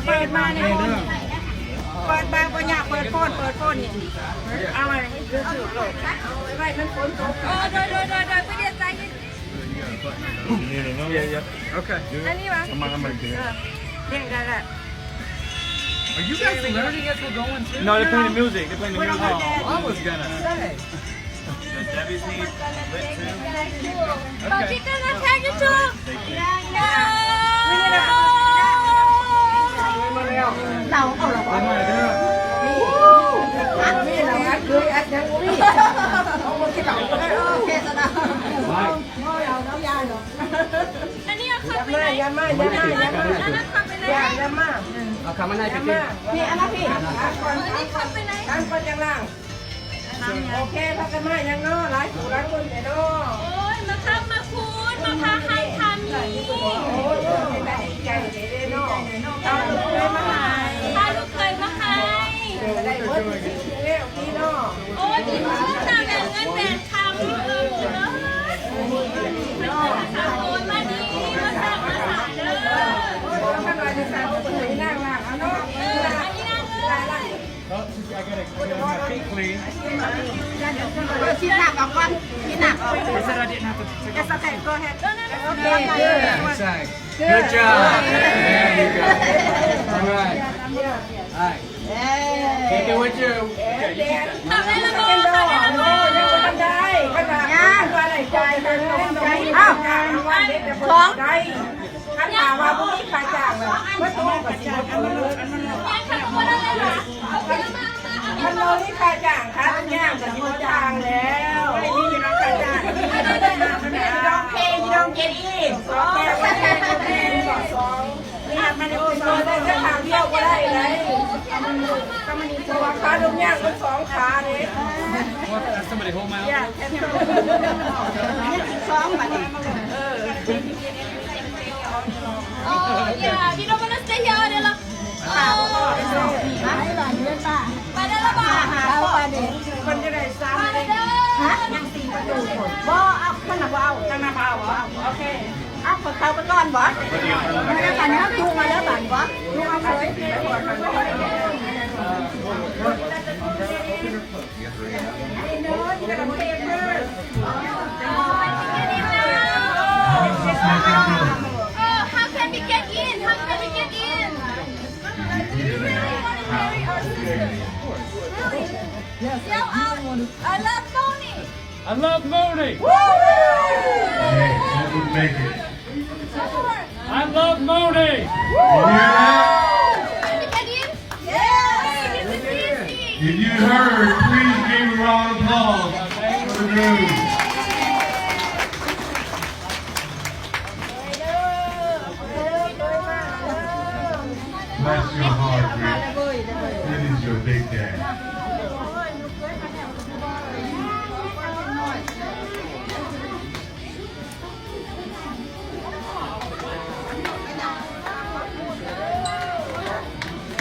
ເປີດມານີ້ ເປີດມາບໍ່ຍາກ ເປີດໂຟນ ເປີດໂຟນນີ້ ເອົາໄວ້ໃຫ້ຖືກໂລດ ເອີ ໂດຍ ໂດຍ ໂດຍ ໂດຍ ເພື່ອຈະໃຊ້ Yeah, yeah. Okay. ອັນນີ້ຫວາ? ເອີ ເຮັດໄດ້ລະ. Are you guys learning as we're going too? No, they're playing the music. They're playing the music. Oh, I was gonna say. Does Debbie's need lit too? Okay. ເຮົາເອົາລະ ອັດນີ້ລະ ອັດເລີຍ ອັດຍັງບໍ່ມີ ເອົາບໍ່ກິນເຫຼົ້າ ໂອເຄຊະນະ. ອັນນີ້ເອົາເຂົ້າໄປໃນ ຢ່າມາ ຢ່າມາ ຢ່າມາ ອັນນັ້ນເຂົ້າໄປໃນ ຢ່າມາ ເອົາເຂົ້າມາໃນ ຢ່າມາ ພີ່ ອັນນັ້ນພີ່ ອັນນີ້ເຂົ້າໄປໃນ ອັນກ່ອນຈັ່ງລ້າງ. ໂອເຄ ພາກັນມາຫຍັງເນາະ ຫຼາຍຜູ້ຫຼາຍຄົນແທ້ເນາະ. ໂອ້ຍ ມາຄ້ຳມາຄູນ ມາພາໄຮ່ພາມີ. ໂອ້ຍ ເປັນຕາດີໃຈເດ້ເນາະ ພາລູກເຂີຍມາໃຫ້ ພາລູກເຂີຍມາໃຫ້ ໄດ້ເບິດທຸກສິ່ງທຸກແນວ ດີເນາະ. ໂອ້ຍ ມີເງິນແບງເງິນແບງ ຄຳ ເອີ ເນາະ ໂອນມາດີ ມາສ້າງມາສາເດີ. ໂອ້ຍ ຄັນວ່າຈະສ້າງ ເພິ່ນໃຫ້ນາງລ້າງເອົາເນາະ. ເອີ ອັນນີ້ນາງເອີຍ ລ້າງ Well, I gotta, I gotta have my feet clean. ເອີ ຊິລ້າງອອກກ່ອນ ຊິລ້າງອອກ. I said I didn't have to take off my shoes. It's okay, go ahead. Okay, good. Good job. There you go. All right. All right. Take it with you. ເຂົ້າໄດ້ລະບໍ່? ເຂົ້າໄດ້ລະບໍ່? ຍັງບໍ່ທັນໄດ້. ຄັນວ່າ ຍັງ ຄັນວ່າໄດ້ຈ່າຍ ເອົາ ສອງ ຄັນຖ້າວ່າບໍ່ມີຄ່າຈ້າງລະ ປະຕູກະຊິບໍ່ເປີດ. ຍັງ ຄັນບໍ່ໄດ້ລະ ເອົາຂຶ້ນມາ ເອົາຂຶ້ນມາ ເອົາຂຶ້ນມາ. ຄັນບໍ່ມີຄ່າຈ້າງ ຄ່າທຸກຢ່າງກະຊິບໍ່ຈ້າງແລ້ວ. ບໍ່ໄດ້ມີຢູ່ດອກຄ່າຈ້າງ. You don't pay, you don't get in. ສອງແກ້ວ ສອງ ນີ້ມັນເອົາໄປໃຊ້ໄດ້ແຕ່ຂ້າງດຽວບໍ່ໄດ້ໃດ. ເພາະວ່າຂາທຸກຢ່າງມັນສອງຂາເດ້. Somebody hold my arm. ສອງບາດນີ້ ເອີ Oh, yeah, you don't wanna stay here, Adela? ໄປແລ້ວລະບໍ່? ເພິ່ນຈະໄດ້ສາມເດ້. ຮະ? ຍັງສີ່ປະຕູພຸ້ນ. ບໍ່ ເອົາ ທາງນັ້ນບໍ່ເອົາ. ທາງນັ້ນບໍ່ເອົາບໍ? ໂອເຄ. ເອົາ ເຂົ້າໄປກ່ອນບໍ? ມາແລ້ວບາດນີ້ ເຮົາຈຸມາແລ້ວບາດນີ້ບໍ? ຈຸເອົາເລີຍ. Oh, how can we get in? How can we get in? Do you really wanna marry our sister? Really? Yes, I do wanna. Yell out, I love Moni! I love Moni! Woo! Hey, that would make it. I love Moni. You hear that? If you heard, please give a round of applause for the groom. Bless your heart, Rick. It is your big day.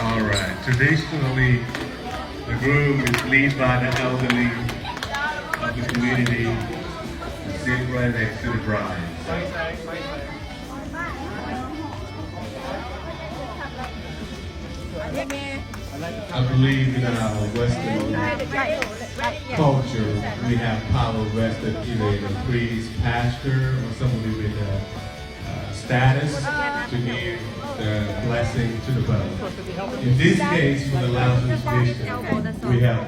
All right. Traditionally, the groom is led by the elderly of the community to sit right next to the bride. So, I believe in our Western culture, we have power vested either in a priest, pastor, or somebody with a, uh, status to give the blessing to the bride. In this case, for the Lao Tzu tradition, we have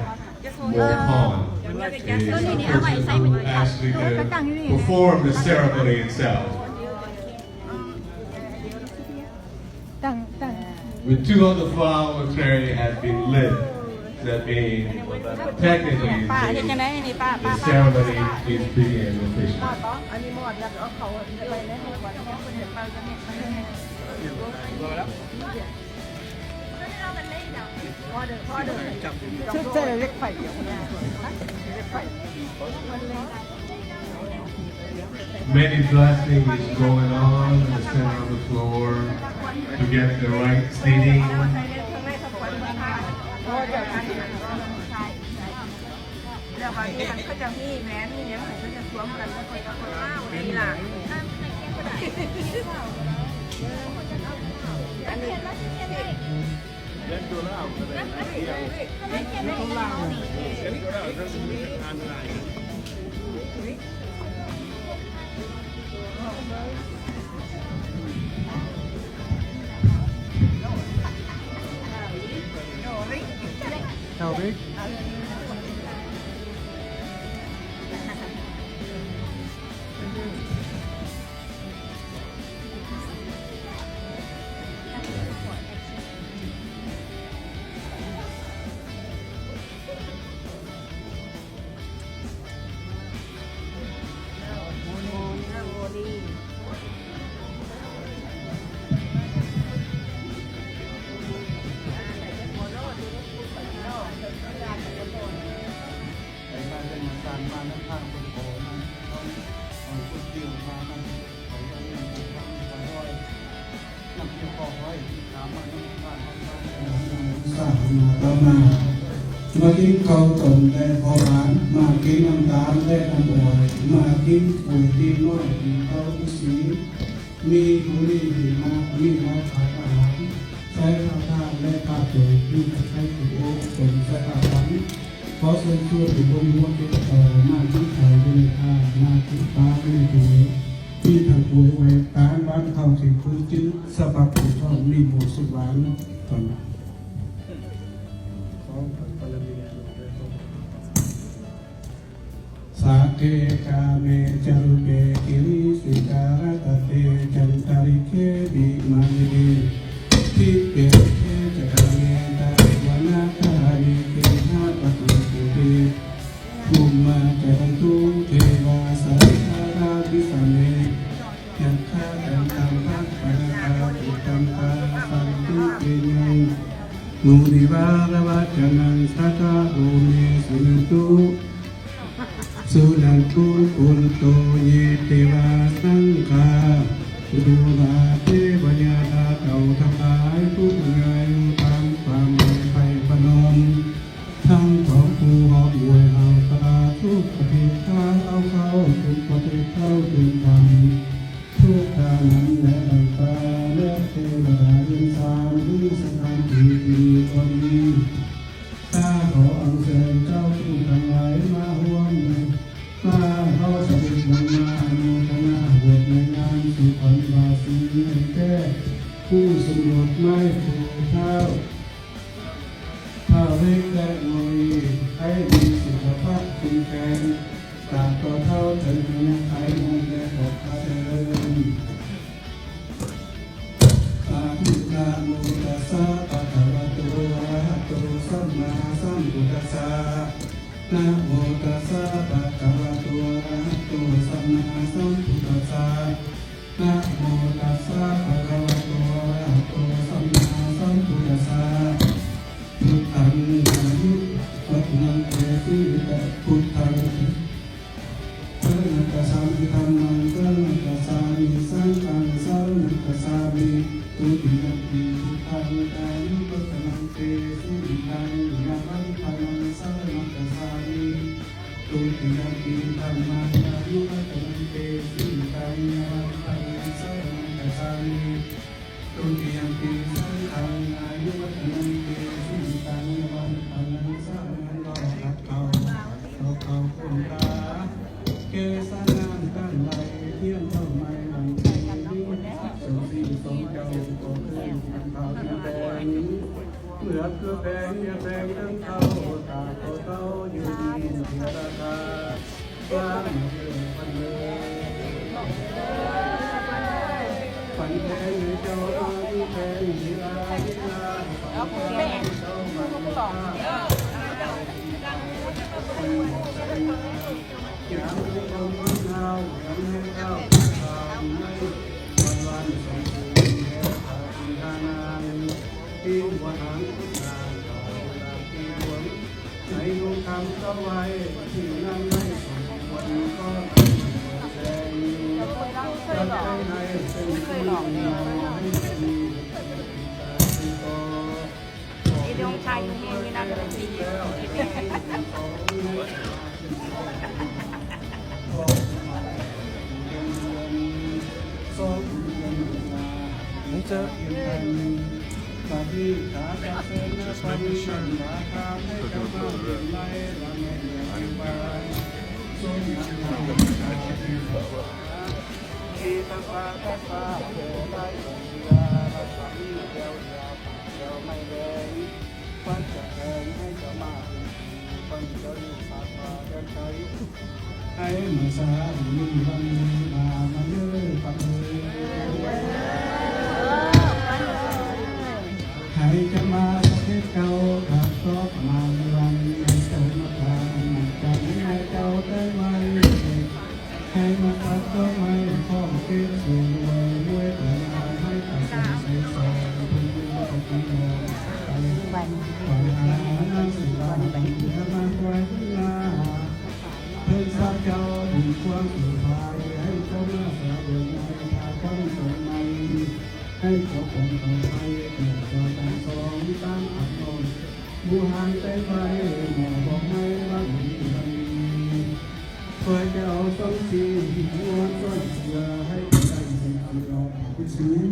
Mo Hon is the person who actually gonna perform the ceremony itself. With two of the flower tray has been lit to That means, technically, ປ້າເຮັດຈັ່ງໃດນີ້ ປ້າ ປ້າ the ceremony is begin officially. ອັນນີ້ໝົດແລ້ວກໍເອົາເຂົ້າໄປໃນຫ້ອງ Many blessings going on in the center of the floor to get the right seating. ແລ້ວບາດນີ້ມັນກໍຈະມີແຫວນມີຫຍັງໃຫ້ເພິ່ນຈະສວມກັນ ແລ້ວເພິ່ນກໍຄົນລາວນີ້ລະ ອັນນີ້ ສາມາຕໍ່ມາ ມາກິນເຂົ້າຕົ້ມແລະເຂົ້າຫວານ ມາກິນນ້ຳຕານແລະນ້ຳອ້ອຍ ມາກິນກ້ວຍຕີນນ້ອຍ ກິນເຂົ້າອຸສີ ມີບຸຣີ່ ມີໝາກ ມີເຫຼົ້າຂາດອາຫານ ໃສ່ຜ້າທາດແລະຜ້າໂຈກ ມີຕະໄຄ ໂອຕົ້ນໃສ່ຜ້າພັນ ຂໍເຊີນຊວນໃຫ້ຄົນຫົວເຈັບຄໍ່ ມາກິນເຂົ້າຢູ່ໃນທ່າ ມາກິນປາຢູ່ໃນຖ້ວຍ ມີທັງກ້ວຍໄຫວ້ຕານ ຫວານເຂົ້າ ເຂັ້ມຂຸ້ນຈຶ່ງ ສະບັບຜູ້ທ້ອງ ມີໝູ່ສຸກຫວານ ກ່ອນ ຂໍບາລະມີ ສາເກ ກາເມ ຈາລຸເກ ກິລິສິກາລະຕະເຕ ຈັນຕະລິເກ ວິມານະເນ ທິເປເທ ຈະກາເມ ຕະວະນະການິ ເກຫະປະຕຸເກ ເທ ພູມມາຈະວັນຕຸ ເທວາ ສັດຖາຣາ ວິສາເມ ຍັກຂາ ຈັນຕາ ພັກຄະນາຄາ ຕິດຕັນຕາ ສັນຕິເຕໂຍ ມຸນິວາລະວະຈະນັງ ສາທາໂອເມ ສຸນັນຕຸ ສຸນັນຕຸ ປຸນໂຕ ເຍ ເທວາ ສັງຄາ ບຸດທາ ເທວະຍາດາເຈົ້າທັງຫຼາຍ ຜູ້ຍາຢູ່ຕາມຄວາມໄພພະນົມ ທັງຂອງຜູ້ຮອບອວຍເຮົາ ສາທຸ ປະເທດເຮົາ ເຮົາເຂົ້າສູ່ປະເທດເຮົາ ເປັນທຳ ທຸກທ່ານນັ້ນແລະບັນດາ ແລະເທວະດາເຮືອນຊານ ຫຼືສະຖານທີ່ທີ່ດີກໍດີ ຂ້າຂໍອັນເຊີນເຈົ້າທຸກທ່ານທັງຫຼາຍມາຮ່ວມ ມາເຮົາສະເດັດນຳມາອະນຸໂມທະນາໂຫດໃນງານສຸຂວັນບາສີໃຫ້ແກ່ຄູ່ສົມລົດໃໝ່ ຜູ້ທ້າວ ທ້າວເລັກ ແລະ ໂນຣີ ໃຫ້ມີສຸຂະພາບເຂັ້ມແຂງ ຕາບຕໍ່ເທົ່າເຖິງອາຍຸໄຂໝັ້ນ ແລະ ຂອບພະເທີນ. ສາທຸ ນະໂມຕັດສະ ພະຄະວະໂຕ ອະລະຫະໂຕ ສຳມາສຳພຸດທັດສະ ນະໂມຕັດສະ ພະຄະວະໂຕ ອະລະຫະໂຕ ສຳມາສຳພຸດທັດສະ ນະໂມຕັດສະ ພະຄະວະໂຕ ອະລະຫະໂຕ ສຳມາສຳພຸດທັດສະ ພຸດທັງ ອາຍຸ ວັດທັງ ເຕ ຊີວິຕະ ພຸດທັງ ສະຣະນັງ ກັດສາມິ ທຳມັງ ສະຣະນັງ ກັດສາມິ ສັງຄັງ ສະຣະນັງ ກັດສາມິ ທຸຕິຍະປິ ພຸດທັງ ອາຍຸ ວັດທັງ ເຕ ຊີວິຕັງ ຍະວັນທະນັງ ສະຣະນັງ ກັດສາມິ ທຸຕິຍະປິ ທຳມັງ ອາຍຸ ວັດທັງ ເຕ ຊີວິຕັງ ຍະວັນທະນັງ ສະຣະນັງ ກັດສາມິ ທຸຕິຍະປິ ສັງຄັງ ອາຍຸ ວັດທັງ ເຕ ຊີວິຕັງ ຍະວັນທະນັງ ສະຣະນັງ ຂໍຂັດເຂົ້າ ຂໍເຂົ້າຄຸນລາ ເກສາງາມຕັ້ງໄວ້ ທຽນເທົ່າໄມ້ ວັນທີ ສົມສີສົມເຈົ້າ ກໍຄື ເຂົ້າແດງ ເມືອກຄືແພງ ຢ່າແພງເຖິງເຂົ້າ ຕາກໍເຕົາຢູ່ດີ ເທວະດາ ເອົາຜູ້ແບກ ຜູ້ປະກອບ ເອີ ไอ้ดงชายอยู่เมืองนี้นะ ก็เลยมี นี่เจอ Just making sure. Looking for the rest. I didn't get the rest. ໃຫ້ຈະມາປະເທດເກົ່າ ຖ້າຊອກມາເມືອງ ໃຫ້ເຈົ້າມາທານ ໃຫ້ເຈົ້າໄດ້ໄວ ໃຫ້ມາຕັດດອກໄມ້ ຂອງເກດສວຍ ມວຍເພິ່ນອາໃຫ້ປະຊາຊົນໃຊ້ສອຍ ເພິ່ນຢູ່ປະຕິມອງໄປ ໄປຫານາງສຸລາ ເພື່ອມາຊ່ວຍເຫຼືອ ເພິ່ນສາເຈົ້າບຸນຄວາມສຸພາຍ ໃຫ້ເຈົ້າມາສາເດີນໃນພາຄວາມສົງໄໝ ໃຫ້ເຈົ້າຄວາມປອດໄພ ແກ່ເຈົ້າທັງສອງຕາມອັກນອນ ບູຮານແຕ່ໄວ ໝໍບອກໃຫ້ວ່າມີວັນດີ ເພື່ອເຈົ້າສອງສີ ທີ່ງອນຊ້ອນເສືອ ໃຫ້ໄດ້ເຫັນເສືອທີ່ສູງ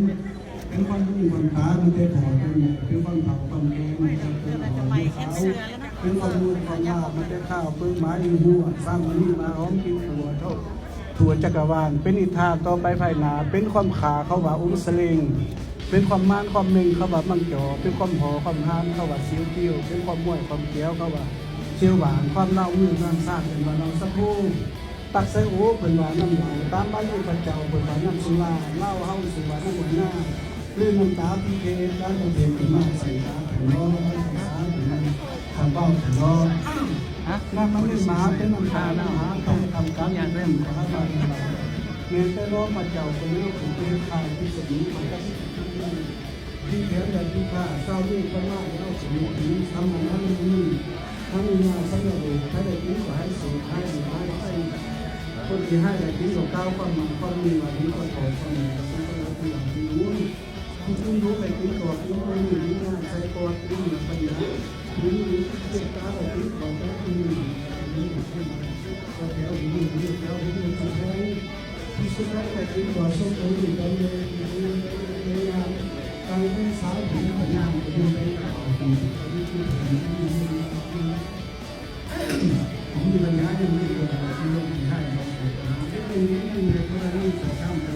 ເປັນຄວາມຮູ້ຄວາມຕາມາແຕ່ພໍ່ແຕ່ແມ່ ເປັນຄວາມເຖົ້າຄວາມແກ່ມາແຕ່ເກີດຮອດເຮົາ ເປັນຄວາມຮູ້ຄວາມລາບມາແຕ່ຂ້າວເປີດໝາຍຮູ້ ສ້າງມະນີມາຫອມກິນທົ່ວເທົ່າ ທົ່ວຈັກກະວານ ເປັນນິທານຕໍ່ໄປພາຍໜ້າ ເປັນຄວາມຂ້າເຂົາວ່າອົງສະເລັງ ເປັນຄວາມມານຄວາມເມັງເຂົາວ່າມັງຈໍ ເປັນຄວາມຫໍ່ຄວາມຮານເຂົາວ່າຊຽວຕິວ ເປັນຄວາມມ້ວຍຄວາມແກ້ວເຂົາວ່າຊຽວຫວ່າງ ຄວາມເລົ່າເມືອງນ້ຳຊາດເພິ່ນວ່າເນົາສະໂພ ປັກໄຊໂອ ເພິ່ນວ່ານ້ຳເຫຼົ້າ ຕາມບາລີພະເຈົ້າເພິ່ນວ່ານ້ຳສຸລາ ລາວເຮົາຊື່ວ່ານ້ຳໝວຍນາ ຫຼືນ້ຳຕາພິເຄດ ການປະເພດເປັນມາກໃສ່ຕາເພິ່ນເນາະ ພາສາເພິ່ນ ຄຳເວົ້າເພິ່ນເນາະ ນ້ຳມັນໄດ້ມາເປັນນ້ຳຕາ ນ້ຳຫາໄປທຳການເປັນເລື່ອງຂອງເຮົາ ແມ່ນແຕ່ເນາະ ພະເຈົ້າເພິ່ນເນາະ ເພິ່ນເຮັດທານພິສະນຸ ທີ່ແຖມແດ່ຜູ້ຂ້າ ຊາວໂລກທັງຫຼາຍ ເຮົາຊິມີບຸນທຳມະນານນີ້ ທຳມະນານສຳລັບໂລກ ໃຜໄດ້ກິນກໍໃຫ້ໂສກ ໃຫ້ໂລກ ໃຫ້ໄພ ຄົນທີ່ໃຫ້ໄດ້ກິນກໍກ່າວຄວາມໝັ້ນຄວາມຍືນ ວ່າດີກວ່າຂອງຄວາມດີ ກໍສົມຄວນຮັບທີ່ຫຼັງທີ່ຮູ້ ຜູ້ທີ່ຮູ້ໄດ້ກິນກໍກິນ ຜູ້ນີ້ມີງານໃສ່ກອດ ຜູ້ນີ້ປັນຍາ ຜູ້ນີ້ເມດຕາໄດ້ກິນກໍໄດ້ກິນ ກໍແຖວນີ້ ແຖວນີ້ ແຖວນີ້ ທີ່ສຸດແລ້ວແຕ່ຈິງກໍຊົມອົງນີ້ໄດ້ເລີຍ ຕາມເປັນສາວຜູ້ພະຍານກໍຢູ່ໃນເຂົາ ທີ່ມີບັນຍາຢູ່ນີ້ກໍມີລົມທີ່ໃຫ້ເຮົາເກີດມາ ເປັນຢ່າງນີ້ໃນກໍລະນີສະຄຳເດີ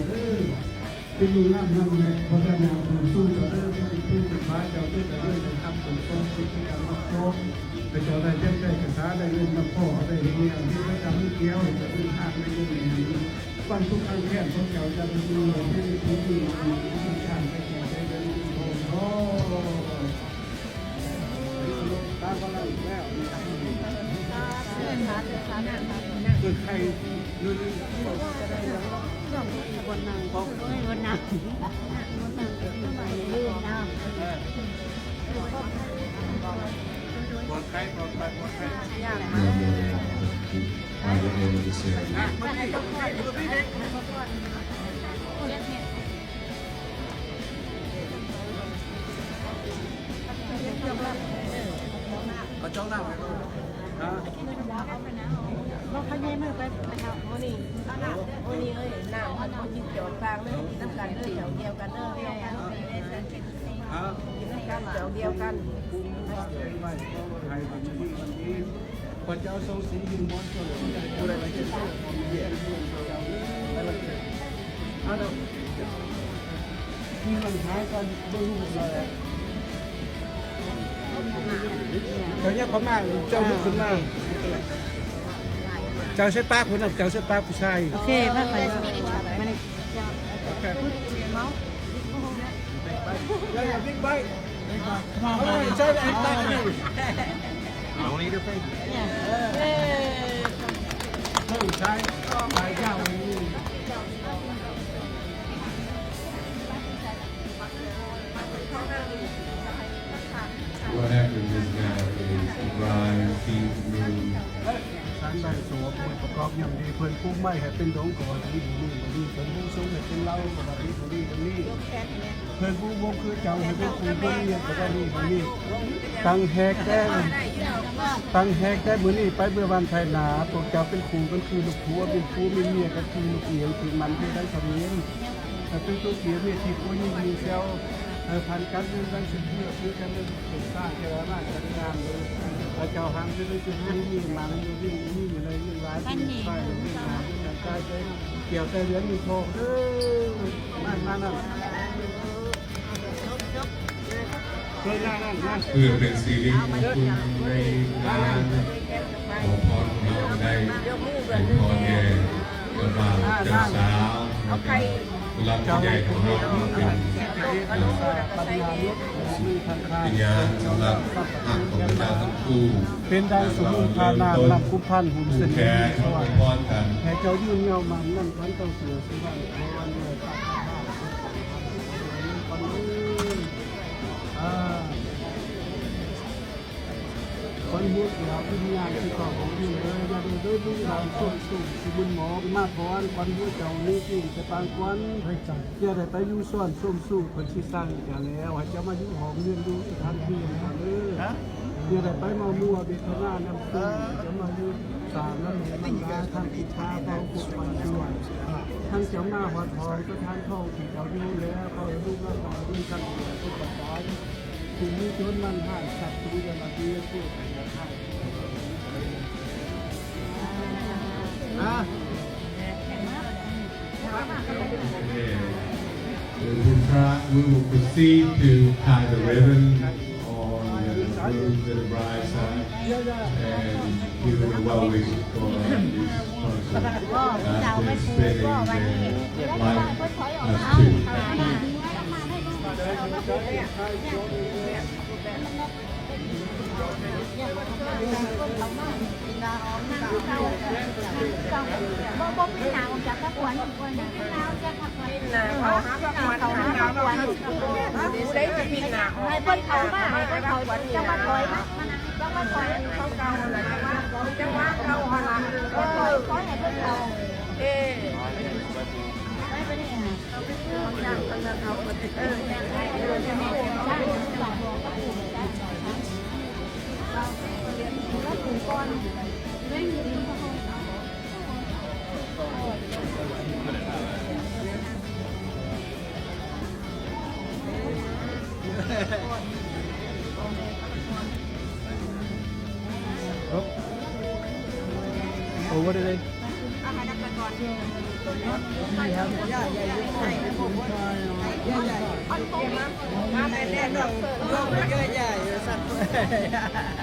ເປັນລູກຫຼານນຳແລະພັດທະນາຜູ້ສູງເຈົ້າເດີ ເປັນຜູ້ເປັນພະເຈົ້າເດີ ກໍເລີຍໄດ້ຮັບຜົນສອບ ເປັນການຮັບໂຊກ ພະເຈົ້າໄດ້ພຽງແຕ່ກະສາໄດ້ເງິນມາຂໍ ໄດ້ເຮັດແນວເຮັດປະຈຳເກວ ຈະເດີນທາງໄດ້ເງິນແມ່ນ ຄວາມທຸກຄວາມແຄ້ນຂອງເຈົ້າຈະບໍ່ມີ ໃຫ້ຜູ້ທີ່ມີທາງໄປແກ່ໄດ້ເງິນທອງ ເປີດໄຂ່ ປອດໄພ ປອດໄພ ປອດໄພ ເອົາຈອກນ້ຳໃຫ້ເບິ່ງ ຮະ ບໍ່ຂະຫຍາຍມືໄປ ມື້ນີ້ ມື້ນີ້ເອີຍ ນ້ຳມັນບໍ່ກິນຈອກຕ່າງເດີ ກິນນຳກັນເດີ ຈອກດຽວກັນເດີ ຮະ ກິນນຳກັນຈອກດຽວກັນ ໃຫ້ມັນດີ ພະເຈົ້າຊົງສິງຢູ່ໝົດ ຜູ້ໃດມາເຮັດ ເຮັດເວຍ ເຮັດເວຍ ເຮັດເວຍ ເອົາເດີ ມີບັນຫາກັນ ບໍ່ຮູ້ເປັນຫຍັງ ເຈົ້າຍັບເຂົ້າມາ ເຈົ້າລຸກຂຶ້ນມາ ເຈົ້າໃສ່ປາກຜູ້ນັ້ນ ເຈົ້າໃສ່ປາກຜູ້ຊາຍ ໂອເຄ ມາໄປ ມານີ້ ໂອເຄ ເມົາ Big bite. Big bite. Come on, man. Come on, man. Only the thing. Yeah. Hey. What happens is now is the bride sees the ສັນໄດ້ສວມ ປະກອບຍາມດີ ເພິ່ນປູກໄມ້ໃຫ້ເປັນດົງ ກໍວ່າດີ ດີ ດີ ເພິ່ນບູຊົງໃຫ້ເປັນເຫຼົ່າ ກໍວ່າດີ ດີ ດີ ດີ ເພິ່ນບູວົງຄືເຈົ້າໃຫ້ເປັນຄູ່ເປັນເມຍ ກໍວ່າດີ ດີ ດີ ຕັ້ງແຮກແຕ່ ຕັ້ງແຮກແຕ່ມື້ນີ້ໄປ ເມື່ອວັນໄທໜ້າ ພວກເຈົ້າເປັນຄູ່ກັນຄືລູກຜົວ ເປັນຜົວເປັນເມຍກັນຄືລູກເມຍ ຄືມັນຄືໄດ້ສຳເລັດ ກໍຄືລູກເມຍມີທີ່ຜູ້ຍິງມີແຊວ ເອີ ພັນກັນເລື່ອງໄດ້ເປັນເພື່ອນຄືກັນເລື່ອງເປັນຊາດ ແຕ່ວ່າມາຈັດງານເລີຍ ພະເຈົ້າຫາງຈະໄດ້ເປັນຜູ້ມີມັນຢູ່ ມີຢູ່ໃນເລື່ອງຫຼາຍ ເປັນຊາດເລື່ອງງານເລື່ອງການ ແກ້ວແຕ່ເຫຼືອນມີທອງເດີ ມາ ມານັ້ນ ເພື່ອເປັນສິລິມຸງຄຸນໃນງານຂໍພອນຂອງເຮົາ ໄດ້ໃຫ້ພອນແກ່ເຈົ້າບ່າວເຈົ້າສາວ ແລ້ວກໍຜູ້ຫຼັກຜູ້ໃຫຍ່ຂອງເຮົາ ເປັນ ເອີ ວິນຍານສຳລັບຮັກຂອງພະເຈົ້າທັງຄູ່ ເປັນດັ່ງສະມຸນທານນ້ຳ ນ້ຳກຸມພັນ ຫຸ້ມສະໜິມມີສະຫວັດ ໃຫ້ເຈົ້າຢືນຍາວໝັ້ນ ນຳຂວັນເຈົ້າເສືອສຸວັນ ໃນວັນເດີ ຂວັນຫົວແກ້ວວິນຍານທີ່ເຈົ້າຂອງເພິ່ນເອີຍ ຢ່າໄດ້ເດີນລຸງດັງຊົນສູງຊິບຸນໝອກ ມາຖອນຂວັນຫົວເຈົ້ານີ້ຈິງແຕ່ປາງຄວັນ ຢ່າໄດ້ໄປຢູ່ຊ້ອນຊົມຊູ່ ເພິ່ນຊິສ້າງໃຫ້ເຈົ້າແລ້ວ ໃຫ້ເຈົ້າມາຢູ່ຫ້ອງຮຽນ ຢູ່ສະຖານທີ່ໃຫ້ເຈົ້າເດີ ຢ່າໄດ້ໄປເມົາມົວເວທະນານຳ ເຈົ້າມາຢູ່ສານນຳແມ່ນຳຕາ ທາງອິດສາເວົ້າພວກມັນຊ່ວຍ ທັງເຈົ້າມາຮອດຫ້ອງສະຖານທອງທີ່ເຈົ້າຢູ່ແລ້ວ ເຂົາໃຫ້ລູກເຮົາຕ້ອງເປັນກັນເປັນປະຈຳ ຜູ້ມີຊົນມັນຮ້າຍສັດຕູຢ່າມາເບຍດ ຜູ້ໃຫ້ອະໄພ ນະ Okay. With that, we will proceed to tie the ribbon on the groom's and the bride's side and give it a well wish for this person. After spending their life as two.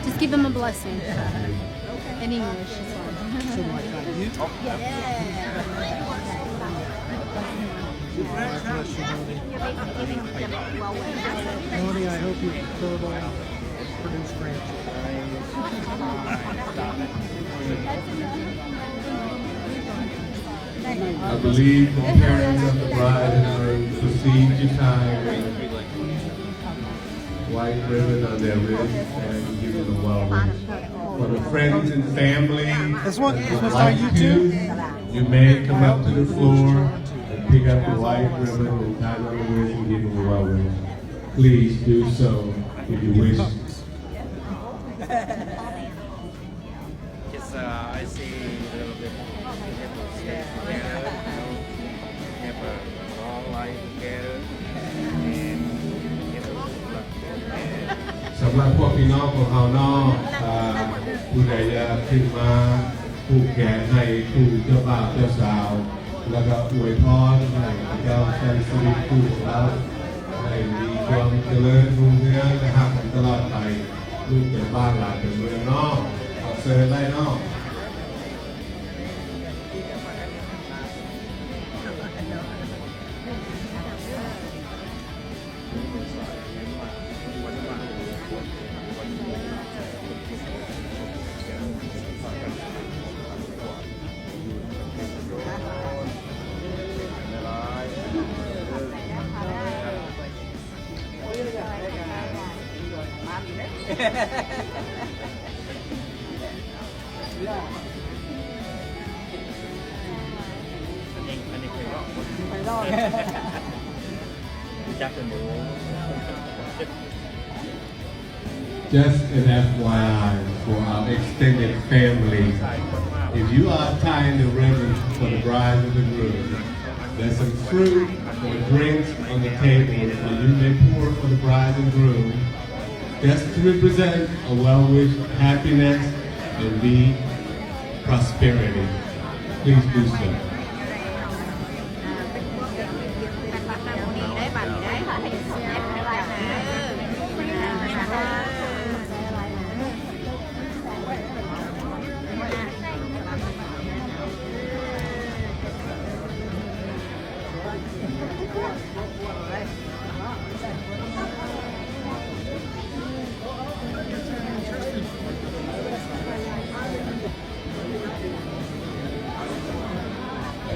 Just give him a blessing. In English, it's fine. Something like that. You? Yeah. Congratulations, honey. Honey, I hope you fertile, produce grandchildren. I believe the parents of the bride and groom proceed to tie white ribbon on their wrist and give them a well wish. For the friends and family that would like to, you may come up to the floor and pick up the white ribbon and tie it on the wrist and give them a well wish. Please do so if you wish. Just, uh, I see a little bit. Have a long life together and have a good luck. ສຳລັບພວກພີ່ນ້ອງຂອງເຮົາເນາະ ອ່າ ຜູ້ໃດຢາກຂຶ້ນມາຜູກແຂນໃຫ້ຄູ່ເຈົ້າບ່າວເຈົ້າສາວ ແລ້ວກໍອວຍພອນໃຫ້ເຂົາເຈົ້າໃຊ້ຊີວິດຄູ່ກັນ ໃຫ້ມີຄວາມຈະເລີນຮຸ່ງເຮືອງ ແລະ ຮັກກັນຕະຫຼອດໄປ. ລູກຈາກບ້ານຫຼານຈາກເມືອງເນາະ ຂໍເຊີນໄດ້ເນາະ. ເ ອັນນີ້ ອັນນີ້ເຄີຍເວົ້າ ເຄີຍເວົ້າ ຮູ້ຈັກເພິ່ນຢູ່. Just an F Y I for our extended family. If you are tying the ribbon for the bride and the groom, there's some fruit or drinks on the table that you may pour for the bride and groom, just to represent a well wish, happiness, and be prosperity. Please do so.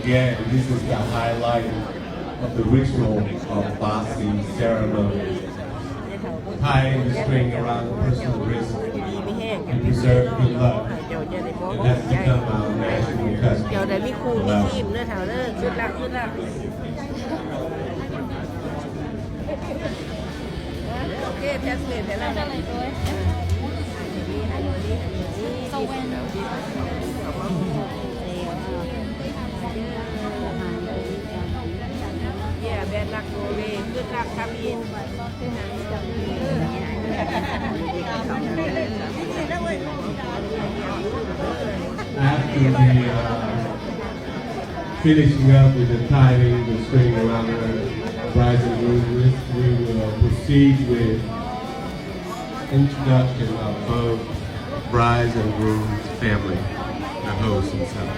เย้ Again, this is the highlight of the ritual of Basi ceremony. Tying the string around a person's wrist and preserve good luck. It has become our national custom. ເຈົ້າໄດ້ມີຄູ່ມີທີມເດີເຖົ້າເດີ ສຸດລັກ ສຸດລັກ. ໂອເຄ ແທັບເລັດໃຫ້ລາວ Yeah, bad luck, go away. Good luck, come in. After the, uh, finishing up with the tying the string around the bride's and groom's wrist, we will proceed with introduction of both bride's and groom's family, the host himself.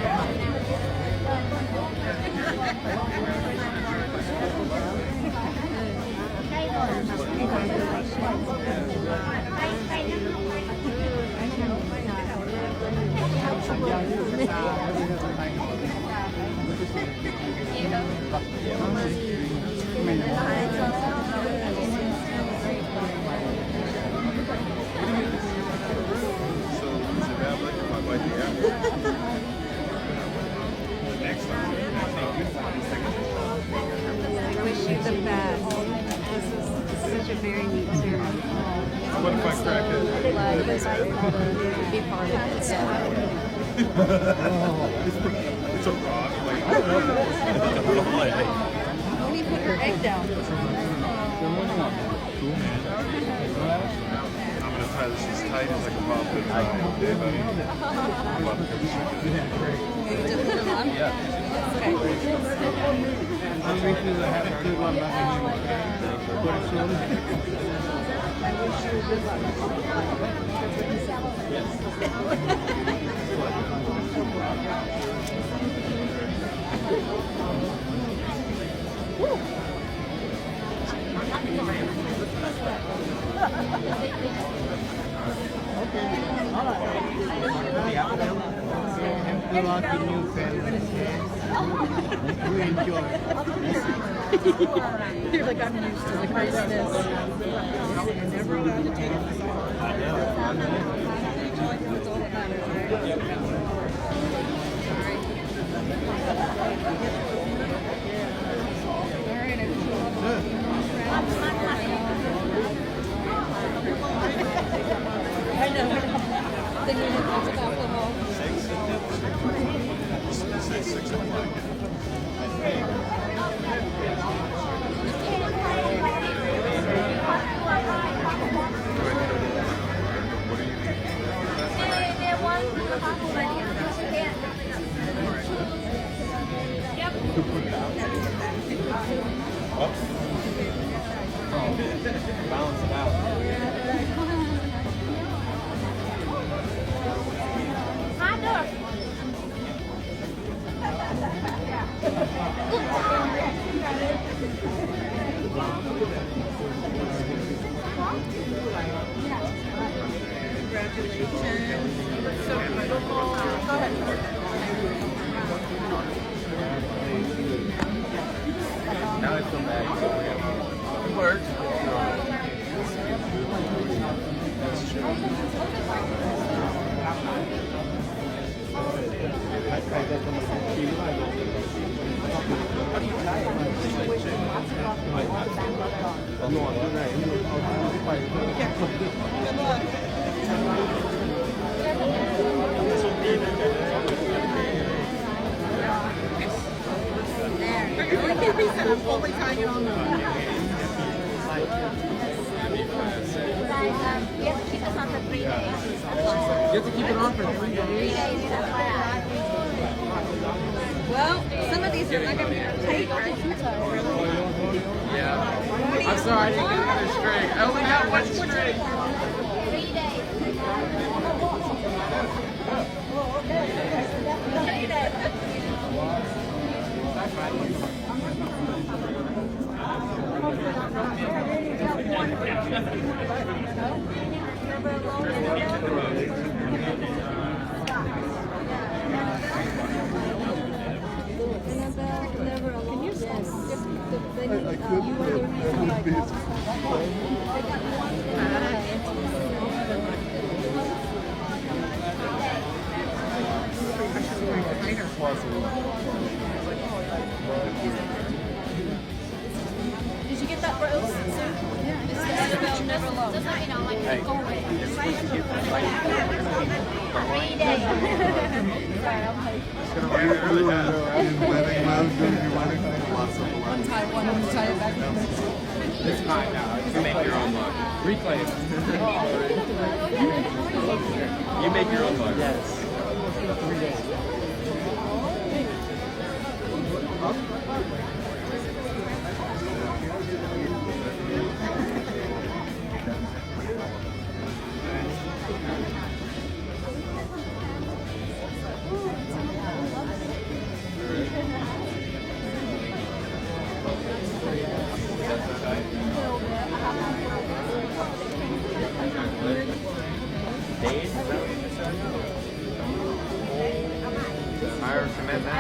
We wish you the best. This is such a very neat ceremony. What if I crack it? Glad you guys were able to be part of it. It's a rock. Like, Mooney put her egg down. I'm gonna tie this as tight as I can possibly tie. Yeah. Good luck in new family. You enjoy. You're like, "I'm used to the craziness." You're never allowed to take it. That's all that matters, right? Balance it out. Congratulations. So beautiful. Go ahead. Now I feel bad. It worked. That's true. Guys, um, you have to keep this on for three days. You have to keep it on for three days. Three days, F Y I. Well, some of these are not gonna be tight. Yeah. I'm sorry, I didn't get another string. I only have one string. Three days. Annabelle, never alone. Yes. Just the, the, I, I uh, couldn't, you were but doing that would something be like, possible. Did you get that, Rose? Too? Yeah. It's the Annabelle, never alone. Does that mean I'll, like, go away? Three days. Sorry, I'm like, One time, one time, back. It's fine now. You make your own luck. Replay it. You make your own luck. Yes. Higher command that.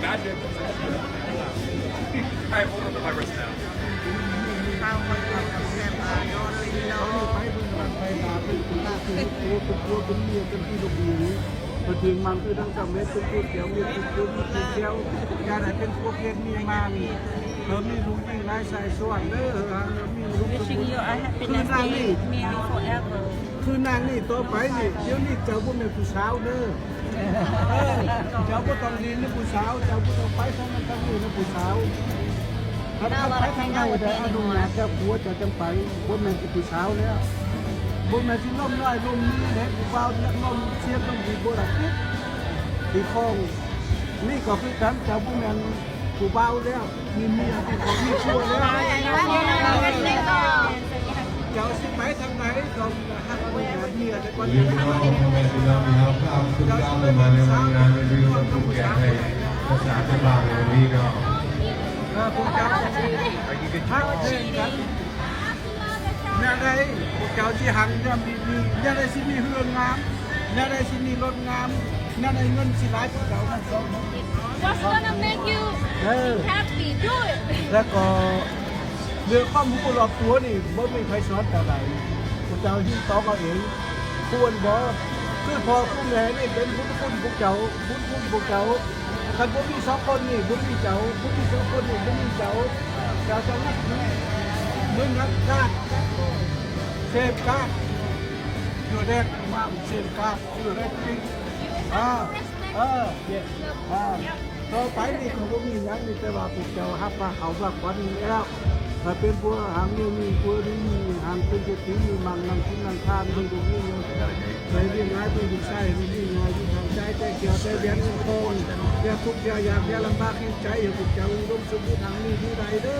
Magic. I have one of the pirates now. ເພິ່ນຖືມັນຄືທັງສາມເມັດ ເປັນຂຽວເມັດ ເປັນຂຽວ ຢ່າໄດ້ເປັນພວກເຮັດມີມານີ້ ເພິ່ນມີລູກຍິງຫຼາຍຊາຍຊ້ອນເດີ ເພິ່ນມີລູກ Wishing you a happy birthday, marry forever. ຄືນາງນີ້ຕໍ່ໄປນີ້ ດຽວນີ້ເຈົ້າບໍ່ແມ່ນຜູ້ສາວເດີ ເອີ ເຈົ້າບໍ່ຕ້ອງຫຼິ້ນນຳຜູ້ສາວ ເຈົ້າບໍ່ຕ້ອງໄປທາງນັ້ນທາງນີ້ນຳຜູ້ສາວ ຄັນໄປທາງໃດໄດ້ອະນຸຍາດຈາກຜົວເຈົ້າຈັ່ງໄປ ບໍ່ແມ່ນຊິຜູ້ສາວແລ້ວ ບໍ່ແມ່ນຊິລົມນ້ອຍລົມມີເດ້ ຜູ້ບ່າວລົມເຊຍລົມດີບໍ່ໄດ້ຕິດ ທີ່ຂອງນີ້ກໍຄືກັນ ເຈົ້າບໍ່ແມ່ນຜູ້ບ່າວແລ້ວ ມີເມຍ ມີຄອບມີຄົວແລ້ວ ເຈົ້າຊິໄປທາງໃດກໍຮັກເມຍແຕ່ກ່ອນ ນີ້ເນາະ ພໍ່ແມ່ພີ່ນ້ອງທີ່ເຮົາ ເຮົາຄືກັນມາໃນວັນງານ ໃນມື້ວັນພູແກະໄທ ພາສາຊາວບ້ານໃນວັນນີ້ເນາະ ເອີ ພວກເຈົ້າຮັກແພງກັນ ແນວໃດພວກເຈົ້າຊິຮັ່ງຍືນດີໆ ແນວໃດຊິມີເຮືອງາມ ແນວໃດຊິມີລົດງາມ ແນວໃດເງິນຊິຫຼາຍ ພວກເຈົ້ານັ້ນສອງຄົນ What's gonna make you ເອີ happy? Do it. ແລ້ວກໍເລື່ອງຄວາມຮູ້ລອບຕົວນີ້ ບໍ່ມີໃຜສອນເຈົ້າໄດ້ ພວກເຈົ້າຮິຕອງເອົາເອງ ຄວນບໍ່? ຄືພໍ່ຄືແມ່ນີ້ເປັນບຸນຄຸນພວກເຈົ້າ ບຸນຄຸນພວກເຈົ້າ ຄັນບໍ່ມີສອງຄົນນີ້ ບໍ່ມີເຈົ້າ ບໍ່ມີສອງຄົນນີ້ ບໍ່ມີເຈົ້າ ເຈົ້າຈະນັບຖື ເບິ່ງນັກກາດ ເສບກາດ ຢູ່ແດກມາເສບກາດ ຢູ່ແດກປິງ ອ່າ ເອີ ອ່າ ຕໍ່ໄປນີ້ກໍບໍ່ມີຫຍັງ ມີແຕ່ວ່າພວກເຈົ້າຮັບພາເຂົາມາກ່ອນແລ້ວ ຖ້າເປັນຜົວຫາງເມຍມີຜົວດີ ມີຫາງເປັນເສດຖີ ມີໝັ້ນນັ່ງກິນນັ່ງທານ ມີລູກມີເມຍ ໃຫ້ວຽກງານເປັນຜູ້ຊາຍ ໃຫ້ວຽກງານຢູ່ທາງໃຈ ແຕ່ແກ້ວແຕ່ວຽນເງິນທອງ ແກ້ທຸກແກ້ຍາກ ແກ້ລຳບາກແຫ່ງໃຈ ໃຫ້ພວກເຈົ້າອຸດົມສົມບູນ ຮັ່ງມີຢູ່ໄດ້ເດີ.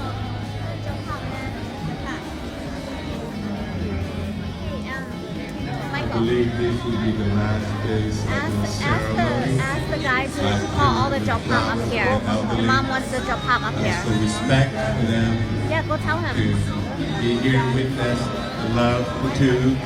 I believe this will be the last phase of the ceremony. Ask the guy to call all the Jopang up here. The mom wants the Jopang up here. As a respect for them, yeah, go tell him. To be here with us, the love for two.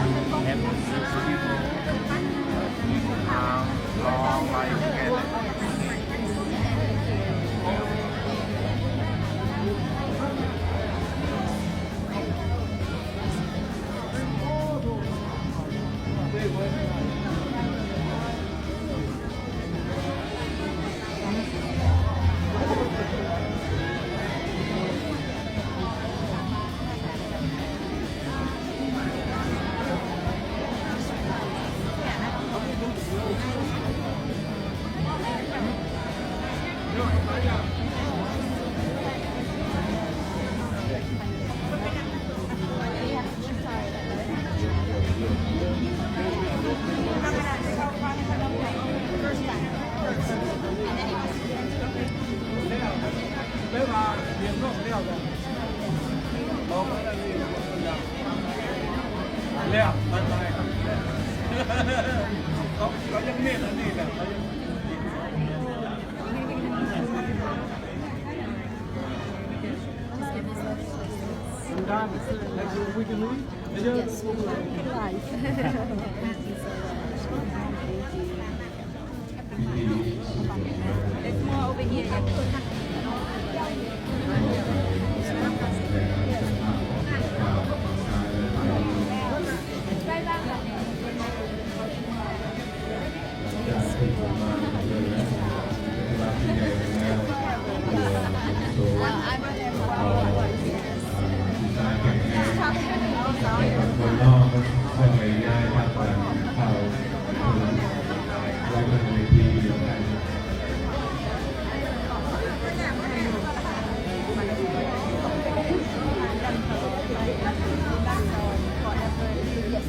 Yes, we will. Live. Thank you so much. Thank you. There's more over here. Yes,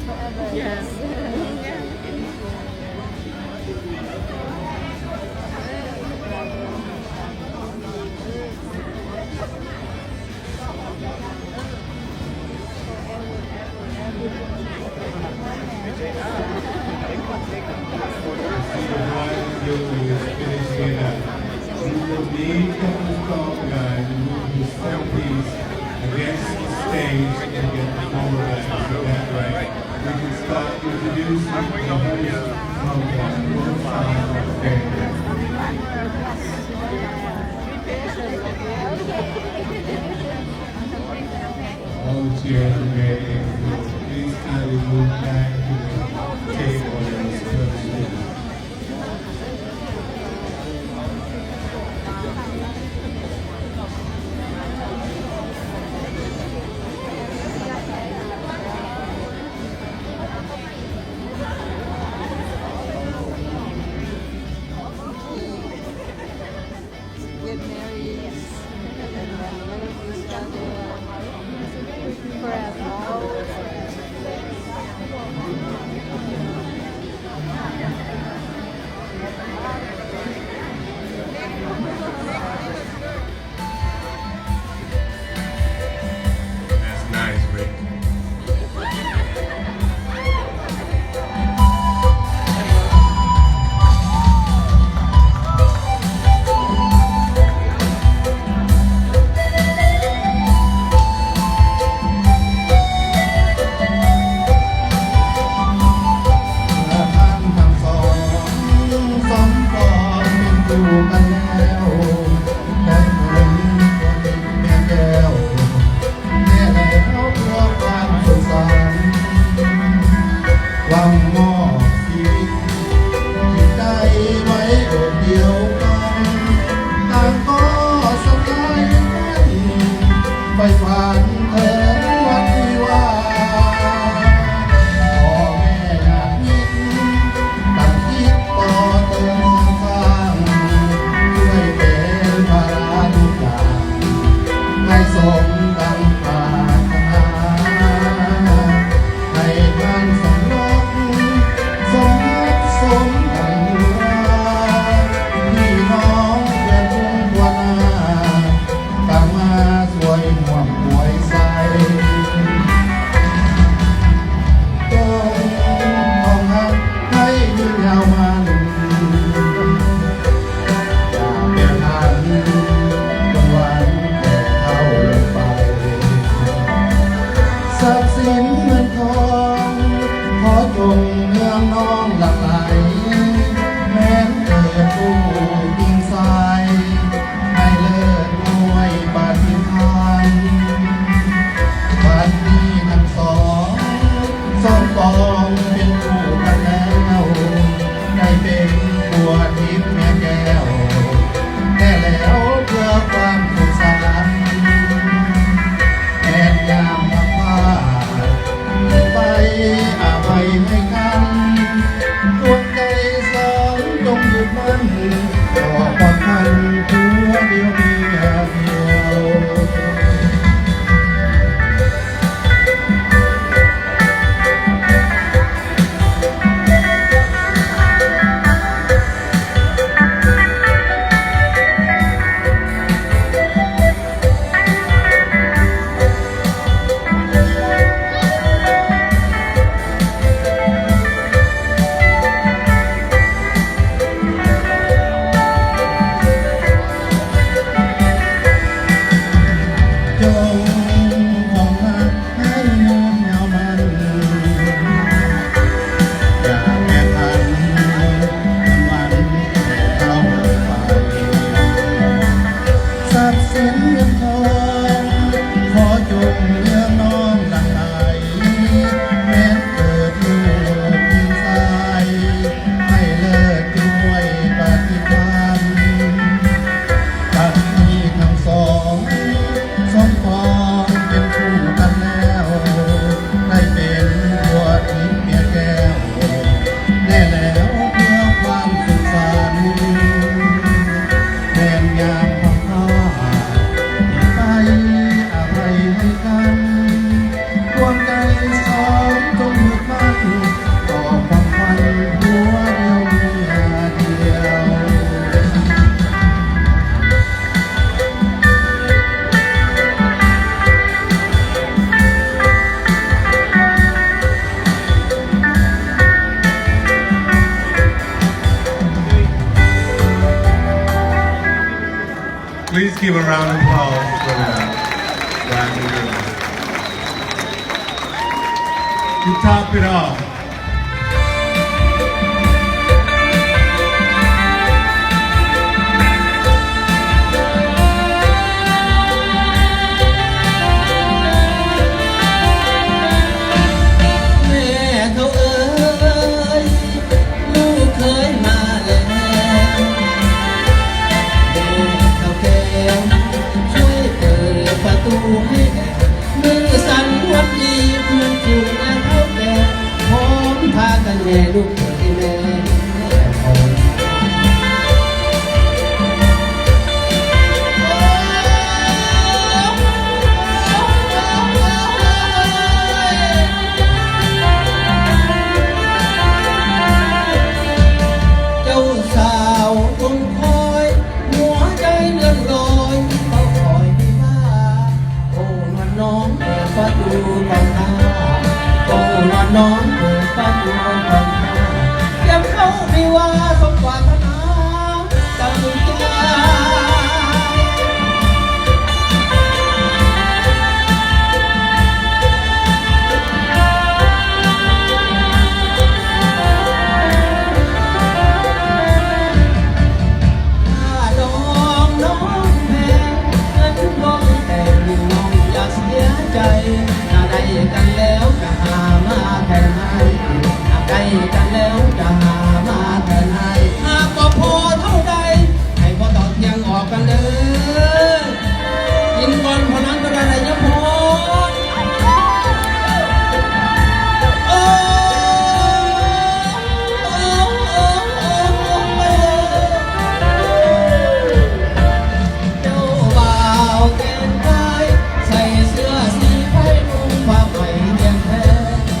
forever. Yes. Against the stage and get the photographs. That way, we can start introducing the host of the World Star Fair. All the chairs are ready. Please kindly move back to the table and reception. Get married and then live with each other forever. That's nice, Rick. Give a round of applause for them. Glad to hear that. To top it off, แม่เฒ่าเอ๋ย ลูกเคยมาแล้ว แม่เฒ่าแก่ช่วยเปิดประตูให้แด่ มื้อสันวันดีเพื่อนฝูงและเฒ่าแก่ พร้อมพากันแห่ลูกเขยแม่ของ เจ้าสาวคงคอย หัวใจเลื่อนลอย เฝ้าคอยวิวาห์ โอ้ นวลน้องเปิดประตูต้อนรับ โอ้ นวลน้องเปิดประตูต้อนรับ เตรียมเข้าวิวาห์สมปรารถนาดังใจ ถ้าดองน้องแพง เงินดองแต่งน้องอย่าเสียใจ ถ้าได้กันแล้วจะหามาแทนให้ ถ้าได้กันแล้วจะหามาแทนให้ หากบ่พอเท่าใด ให้พ่อเฒ่าเที่ยงออกกันเด้อ กินก่อนพอหลังก็ได้ยะพร โอ้ โอ้ โอ้ โอ้ โอ้ เจ้าบ่าวแต่งกาย ใส่เสื้อสีไพร นุ่งผ้าไหมเรียงแพร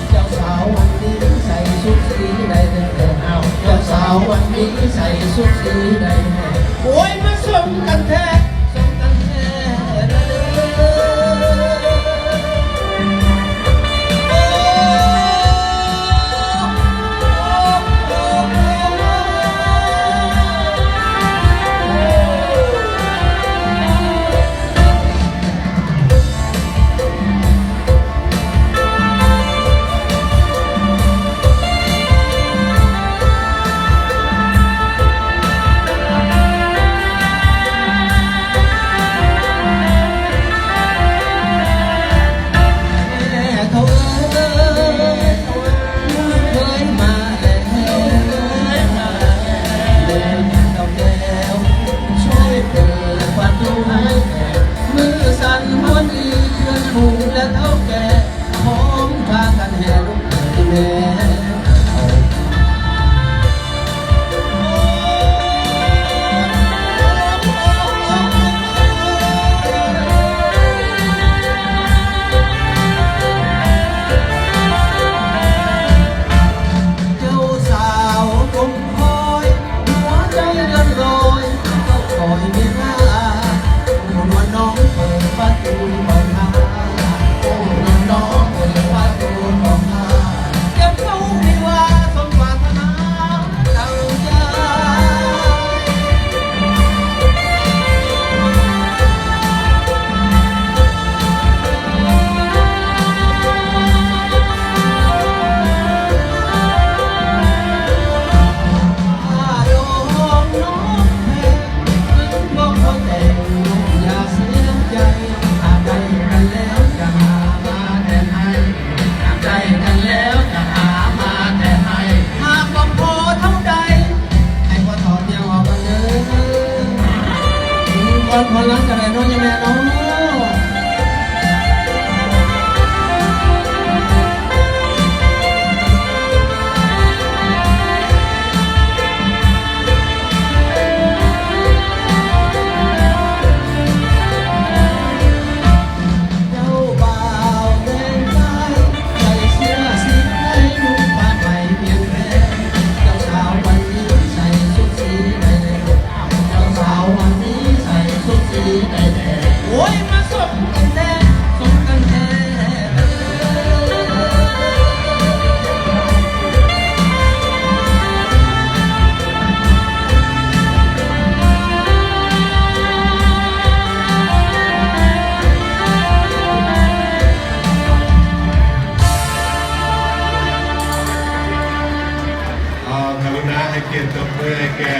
เจ้าสาววันนี้ใส่ชุดสีใดแท้ อ้าว เจ้าสาววันนี้ใส่ชุดสีใดแท้ โอ้ย มาสมกันแท้ สมกันแท้ เจ้าสาวคงคอย หัวใจเลื่อนลอย เฝ้าคอยเวลา โอ้ นวลน้องเปิดประตูต้อนรับ โอ้ นวลน้องเปิดประตูต้อนรับ เตรียมเข้าวิวาห์สมปรารถนาดังใจ ก่อนพอหลังกันเลยเนาะ ยายแม่เนาะ เจ้าบ่าวแต่งกาย ใส่เสื้อสีไทย นุ่งผ้าไหมเวียงแพ เจ้าสาววันนี้ใส่ชุดสีใดแท้ เจ้าสาววันนี้ใส่ชุดสีใดแท้ โอ้ย มา ນະ ໃຫ້ກຽດຕົບມືໃຫ້ແກ່